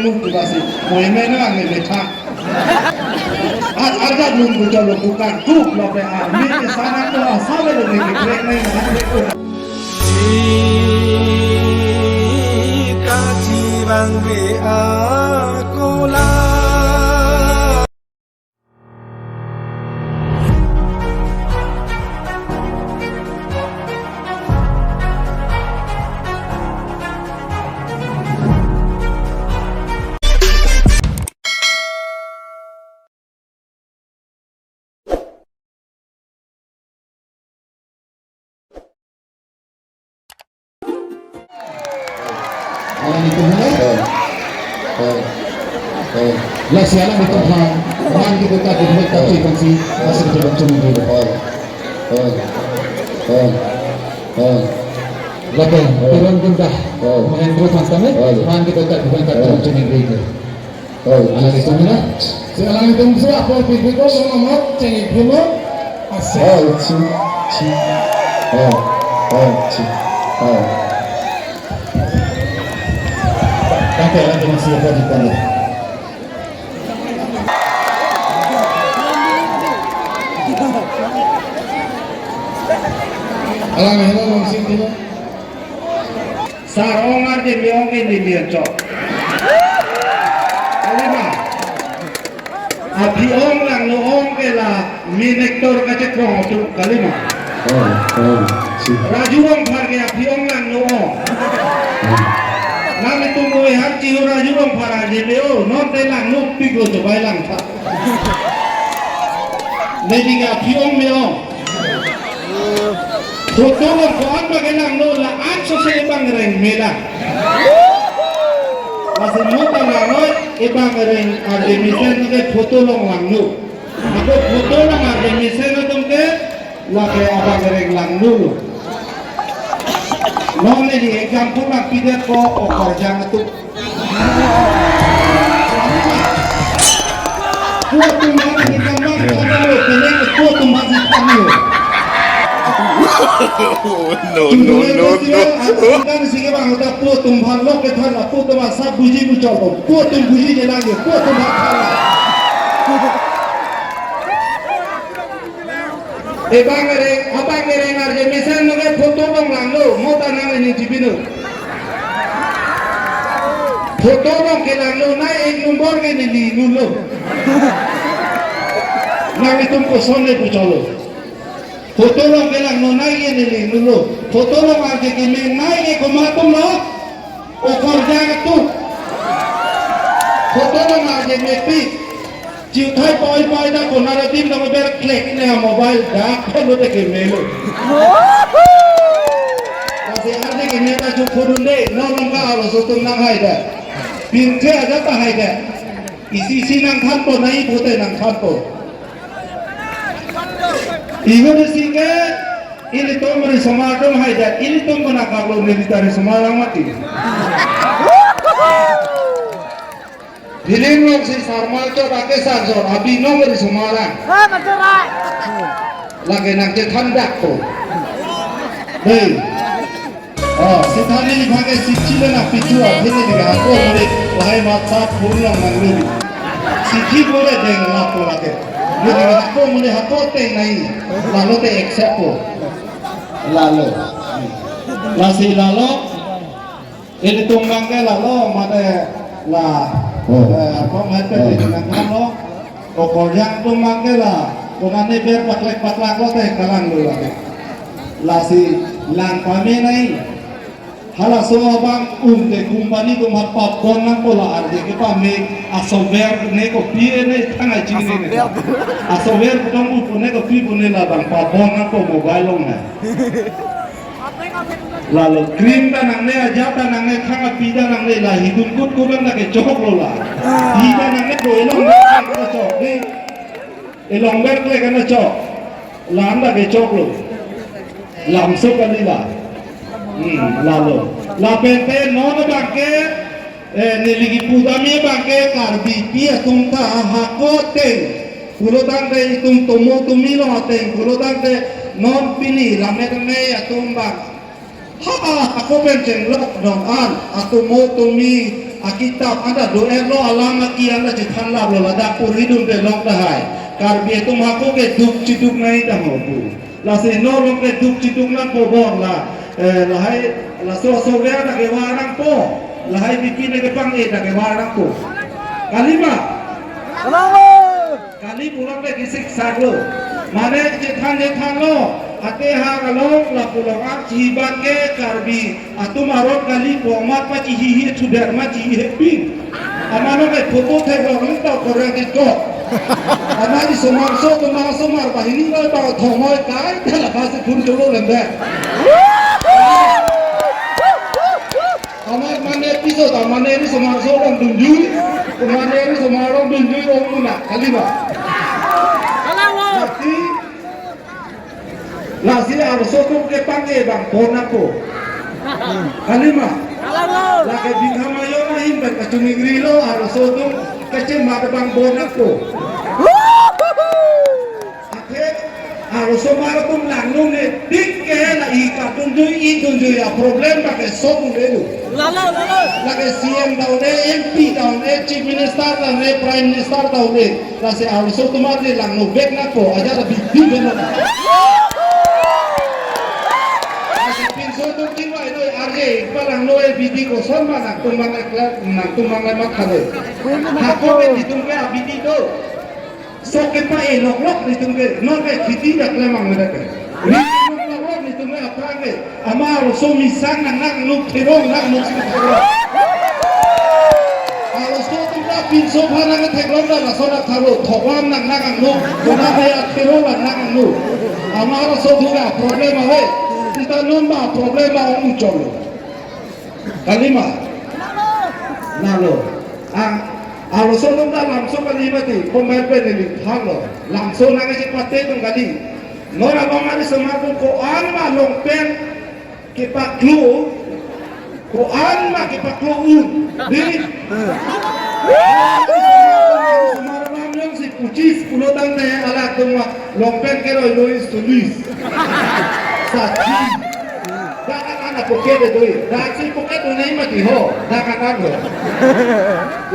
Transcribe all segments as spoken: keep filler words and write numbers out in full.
Tung tu basi, moi mena nge metha. Ar arjak lun ku jalo bukan tu lape army ke sana tu asal le nge krek nai na krek tu. Chika chibang be akola. Alanglitum, eh? Eh, eh, eh. Lasi alanglitum aphan, man kedo kak kedo kak chikangsi, masih kedo kak chungi kedo. Eh, eh, eh, eh. Lapen, eh, Teron Gunda, eh, Mahendra aphan tame, eh, man kedo kak kedo kak, eh, chungi kedo. Oh, alanglitum na? Si alanglitum si apor pipiko sono mot chengipilo. Ase. Oh, chi, chi. Oh, oh, chi. Oh. Kake alanglitum si apa di pano? Alanglitum si pino. Sar ong arje me-ong ke neli anchot. Kalima. Aphi ong langno ong ke la min actor kachekong tu kalima. Oh, oh, si. Raju Rongphar ke aphi ong langno ong. Oh. Nanglitum moi har chihu Raju Rongphar arje me-o, non te langno piklo chobai langtha. Neli ke aphi ong me-ong. Photo along ko-an bagi langno la-an sose ebang reng me lang. Lasi mo ta langno ebang reng arje mesen ke photo along langno. Ako photo along arje mesen atum ke lake abang reng langno. Non neli example nangpidet ko okarjang atum. Putum bang ikan bang kata lo, kene ke putum bang ikan lo. No, no, no, no. Kan sige bang udah putum bang lo ke than putum bang sab buji muchol, putum buji je lagi, putum bang than. Ebang reng, abang reng arje mesen nonge photo along langno, mo ta nang ini chibino. Photo along ke langno, nai ek number ke neli nulo. Nanglitum koson le pucholo. Photo along ke langno, nai ke neli nulo. Photo along arje keme nai ke komat atum lo. Okarjang atum. Photo along arje mepik. Chiuthai poi poi ta konar adim ta ber klek ne mobile dak phone te ke melo. Lasi arje keme ta chuk phone de, non non ka alo so tum nang hai da. Pin ke aja ta hai da. Isi isi nangthanpo, nai pute nangthanpo. Igun isi ke, ilitum risomar atum hai da, ilitum kona kaplo military risomar lang mati. Film along si sarmal chot ake sar chot, abi nong risomar lang. Ah, betul, Rai. Lake nangchethan dak ko. Hei. Oh, si thani ni bhage si chile na pichu a, thini di ako mule, lahai matha phone along nang lili. Si thi bole deng lap ko lake. Ni di ako mule hako teng nai. Lalo te accept ko. Lalo. Lasi lalo. Ilitum bang ke lalo, mate la, oh, eh, apa mate, oh, di nang lo, okarjang atum bang ke la, konane ber paklek paklak lo te kalang lo lake. Lasi lang pame nai. Halaso abang um te company atum hat pap bon nangpo la arje kepame asoftware ne kopi ne thangai chini ne. Asoftware. Asoftware kudong pu ne kopi pu ne labang pap bon nangpo mobile along nai. Lalo cream ta nangne, ajat ta nangne, thang api ta nangne, la hidun kut kut ta kechok lo la. Hi ta nangne ko elong ber klek ta chok, di. Elong ber klek ta chok. Lam ta kechok lo. Lamso kali la. Hmm, lalo. Lapen te non bang ke, eh, neli kipu dam abang ke Karbipi atum ta hako teng. Pulo tangte itum tomo tumi lo ateng. Pulo tangte non pini lammet me atum bang. Ha, ako pen chenglok non an, atomo tomi akitap anta do-etlo, alam aki anta chethan laplo, ladak puri dun te long tahai. Karbi atum hako keduk chiduk nai ta ho pu. Lasi non along keduk chiduk nangpo bor la, eh, lahai, laso aso ke anta kevar nangpo. Lahai bikin ke pang-e ta kevar nangpo. Kalima. Kalanglo. Kali pulang ke kisik saklo. Mane chethan chethanlo. Ate ha kalong lapu long ang chibat ke Karbi atum aron kali pu amat pachihi hi thuder ma chihi hepin. Amano ke photo theklong ta korang kiko. Amari somar so tumar somar bahini noi bang thongoi kai thala pasi phun tulo lembe. Amar mane episode, amar mane ri somar so alongdunjui, amar mane ri somar alongdunjui ong muna, kalima. Kalanglo. Lasi, lasi arloso atum ke pang-e bang pon ako. Kalima. Kalanglo. Lake bikam ayo na hin ban kachumingri lo arloso atum kachemat bang pon ako. Athe, arloso mar atum langno ne tik ke la i kadunjui, i dunjui aproblem bang ke solve un-e lo. Lalo, lalo. Lake C M ta un-e, M P ta un-e, Chief Minister ta un-e, Prime Minister ta un-e. Lasi arloso atum arni langno vek nangpo, ajat abidi beno. Lasi pinso atum chingvai noi arje, palangno abidi koson ma nangtum bang le kla-, nangtum bang le matha noi. Hako ke itum ke abidi do. Sok kepa-e loklok netum ke, non ke kheti dak lemang medak ke. Ri loklok netum ke aphrang ke, amar arloso misang nang nangno, therong nangno si therong. Arloso atum ta pinso aphan nangtheklong ta laso nangthalo, thoklam nang nangno, kona kaya therong nang nangno. Amar arloso atum ke problem ave, sita non ba problem ba ong muchong. Kalima. Lalo. Ang, arloso atum ta lamso kali mati, komer pen neli thanlo. Lamso nangkachepate atum kali. Non abang ari somar atum ko-an ma longpen kepaklo, ko-an ma kepaklo un. Di. Somar abang yong si puchis pulo tangte halatum ma longpen keroi noi solis. Sati. Dak an an apoke de doi. Dak si poke do nai mati ho. Dak an an ho.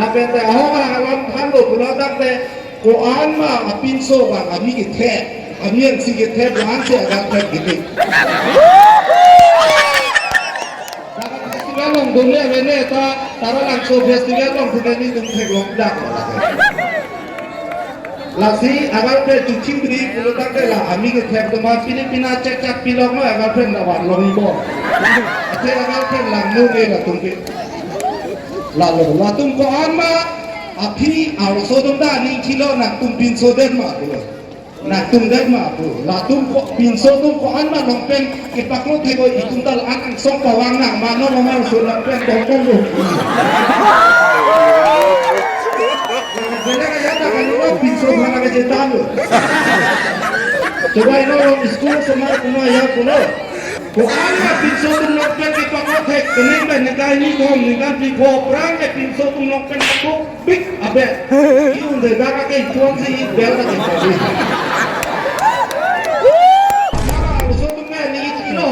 Lapen te ho ka alam thanlo pulo tangte ko-an ma apinso bang ami kethek. Ami ansi kethek bang ansi agang thek kethek. Dak an festival along dun le avene ta Taralangso festival along thek ani dun theklong dak. Lasi agarphe chuching bri pulo tangte la ami kethek atum apini pina chek chak pilok noi agarphe lavan longpo. Athe agarphe langno ne latum ke. Lalo latum ko-an ma aphi arloso atum ta aning thilo nangtum pinso det ma pulo. Nangtum det ma pulo. Latum ko pinso atum ko-an ma longpen kepaklo thek-oi itum ta la-an angsong pavang nang mano mama so longpen dongkong lo. Bela kaya ta kan lo pinso mana ke jetan lo. Coba ino long school semar kuno ya kuno. Ko-an ma pinso atum longpen kepaklo thek kening pen ningkan ni thom ningkan phli pho aphrang ke pinso atum longpen kepaklo pik abe. Iun de dak ke ituan si i bel ta ke. Mara arloso atum ke ni ilo.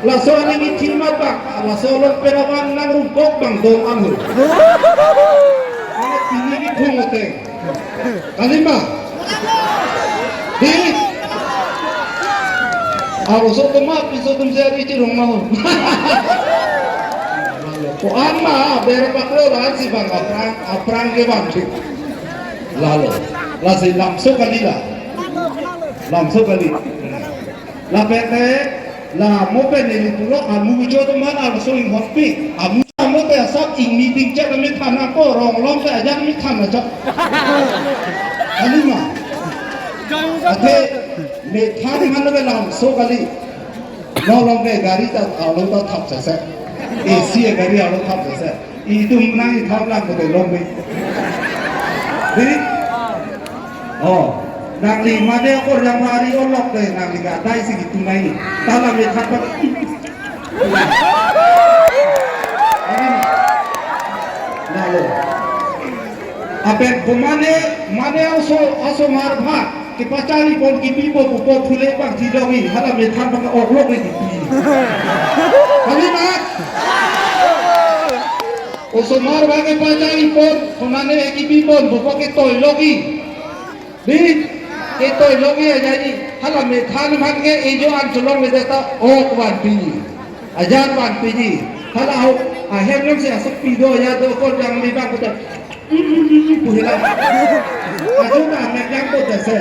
Laso aning ithi mat bang, laso along pen abang nangrumkok bang dong anghur. Amat pini kithung ateng. Kalima. Di. Arloso atum ma, pinso atum si ari chirong ma ho. Ko-an ma, ber paklo la ansi bang aphrang, aphrang ke bang si. Lalo. Lasi lamso kali la. Lamso kali. Lapen te, la mo pen neli pulo amu cho atum aphan arloso inghonpi. Amu, amu te asap ingni dingchek amethan ako rong along te ajat amethan achok. Kalima. Athe, methan aphan ke lamso kali. Non along ke gari ta, along ta thap sese. A C gari along thap sese. Itum nang ithap lang kote long me. Di? Oh, nangli mane akor yang lari olok de, nangli gadai si gitu nai. Tala me thap. Lalo. Apen ko mane, mane aso, aso mar pha. Kepachari pon kipi po pupo phule bang si dong i, hala methan bang oklok ni kipi. Kali ma? Osomar bang kepachai pon, konane kipi pon, bupo ketoi logi. Di, ketoi logi aja ni. Hala methan man ke ejo an cholong le data ok vanpiji. Ajan vanpiji. Hala ho, ahem nang si asok pido ya do kor jang mi bang kota. Puhila. Ajo na me jang kota se.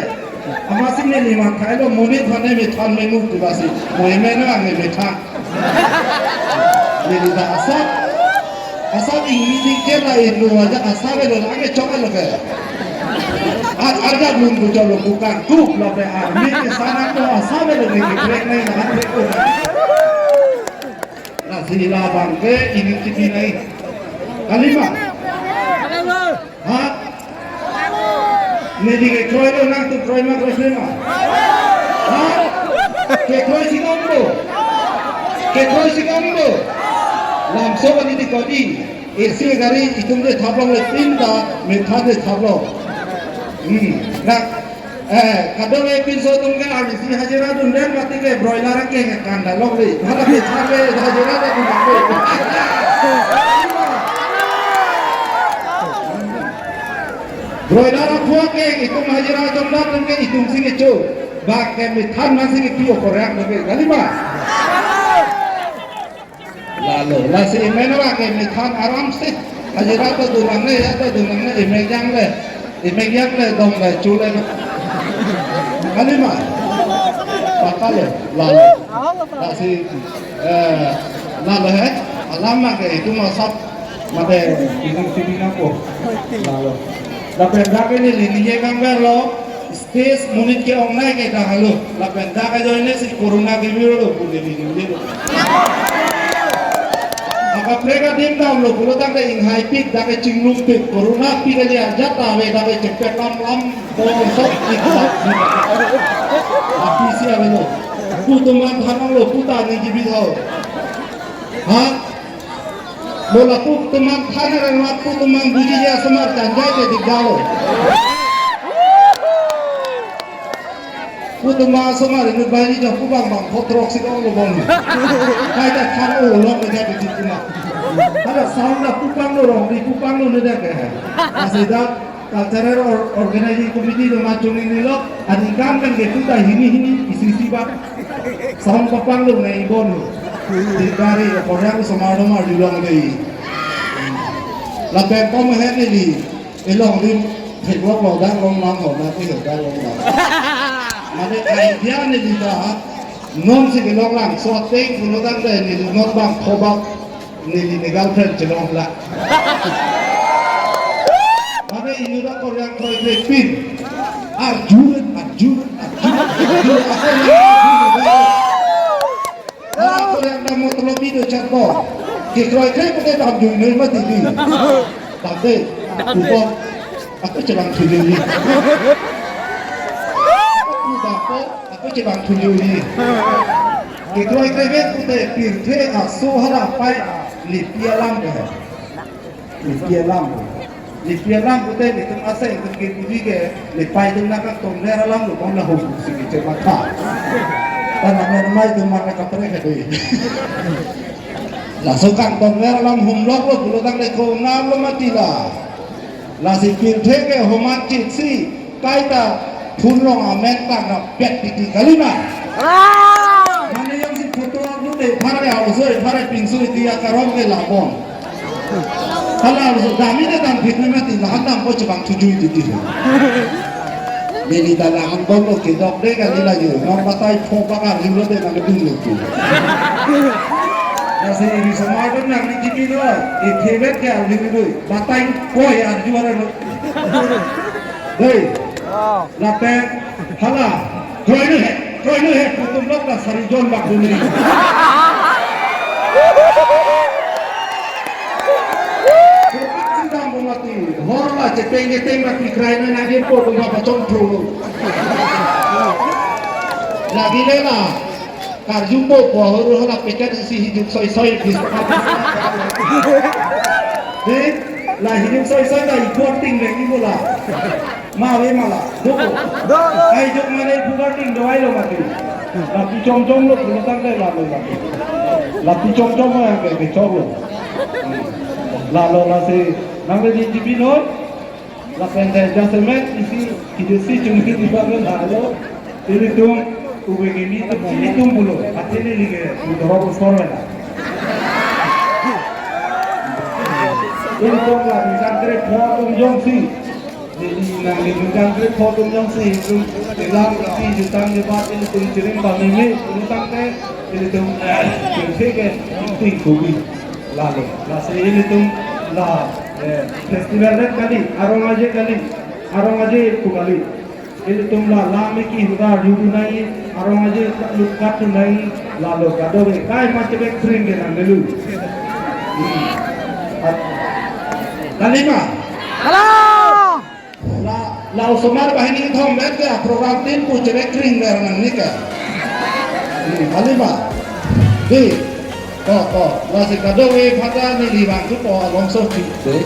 Amatsi neli mathai lo monit hane methan menu tu basi. Mo eme na nge methan. Neli ta asap. Asap ingni ning ke la inu aja asap lo ange chok lo ke. Ar arja mun bu chok lo bukan kup lo pe army ke sana ko asap lo ke krek nai na krek ko. Lasi la bang ke ini kiti nai. Kali ma. Ha? Neli kekroi lo nangtum kroi ma kroi ma. Ha? Kekroi si kong lo. Kekroi si kong lo. Lamso kali di kodi. A C gari itum de thaplong le pinta methan de thaplong. Hmm. Na, eh, kadang le pinso atum ke army si hajira dun den mati ke broiler ke ke kanda lok le. Hala methan le hajira de dun le. Broiler aphuak ke itum hajira jongdat ke itum si kecho. Bang ke methan ma si kepi okorang ke kali ma. Lalo, lasi emen bang ke methan aram si. Hajira ta dunang ne, ya ta dunang ne, emen jang le. Emen jang le, dong le, chu le. Kali ma. Paka le, lalo. Lasi, eh, lalo he. Alam ma ke itum asap. Mate, ini sini nako. Lalo. Lapen dak ini lini ye gambar lo. Stage monit ke-ongnei ke dak halo. Lapen dak ajoine si corona ke biro lo pu neli neli lo. Akaprek adim dam lo pulo dak ke inghaipik dak ke chinglumpik corona pik aja ajat ave dak ke chepet lam lam bonsok ik dak. Api si ave lo. Pu teman thanang lo puta ni gibi tho. Ha? Mo lapu teman than areng lapu teman buji ya somar chanjai ke dik dalo. Pu teman somar ini bani jam pu bang bang photrok si kong lo bang. Kai ta than o lo ke jadi dik teman. Ada sound lapu pang lo rong di pu pang lo ne dak ke. Asida Cultural Or- Organizing Committee do machung ini lo, aningkan kan ke tuta hini hini isi isi ba. Sound papang lo ngai bon. Di gari ko yang sama nama di long dei. Lapen pom he neli, ilong di thek lok lo dang long lang ho na ti ho dang long lang. Mane idea neli ta, non si ke long lang, so teng kuno dang dei neli non bang khobak. Neli ne girlfriend chelong la. Mane inut akorte kroi kroi pin. Arjun, Arjun, Arjun, Arjun. Akorte dam mo tolo video chat ko. Kekroi kroi pute dam jui noi mati di. Dam de. Upo. Ako chelang thujui. Ako chelang thujui. Kekroi kroi vet pute pirthe aso hala pai lipi alam ke. Lipi alam. Lipi alam pute itum asai itum ke budi ke lipai itum naka tongler alam lo kong na hum si ke cepat ha. Tanah mermai itum mana kapre ke dei. Laso kang tongler alam hum lok lo pulo tang le ko ngam lo mati la. Lasi pirthe ke homan chit si kaita phun long amen ta ngapet titi kali ma. Mane yang si photo upload de phar ke hauso phar pinso iti ya karom ke labon. Hala hauso dami de dam phit me mati lahan dam ko chebang thujui titi. Neli ta lahan bom lo kedok de kali la yo. Nong batai pho bakar hilo de nang dun lo tu. Lasi ini semua kan nang di kiti lo. Iphevet ke arju doi. Batai koi arju ara lo. Dei. Lapen hala. Kroi nu he. Kroi nu he. Kutum lok la sari jon bak dun ni. Kurang si dam bomati. Hor la cheteng cheteng bak pikrai na nang po tum bak pachong thro. Lagi le la. Karju po po horo hala pekat isi hijuk soi soi bis. Dei, la hijuk soi soi la ibu ting dei ibu la. Ma ave ma la. Doko. Ai jok mane ibu ting do ai lo mati. La pi chom chom lo pulo tang dei la lo la. Lapu chom chom yang ke kechok lo. Lalo lasi nang le di G B noi. Lapen te jasemet isi kidesi chumi di bang lalo. Ilitum ube ke mi tum chini tum pulo. Ati neli ke dorop usor mena. Ilitum la ningkan kre-pho atum jongsi. Neli nang ningkan kre-pho atum jongsi ilitum kelang isi jutang debat ilitum chiring pameme ilitum tangte ilitum eh, ke ke tingting kobi. Lalo lasi ilitum la eh, festival ret kali, arong aje kali, arong aje pu kali. Ilitum la lam iki hudar yudu nai, arong aje lutkat tu nai, lalo kadokave kai ma chebek pring ke nang delu. Kalima. Halo. La la osomar banghini thom bet ke program tin pu chebek pring ber nang nika. Kalima. Di. To to. Lasi kadokave phada neli bang tu po along so chi. Di.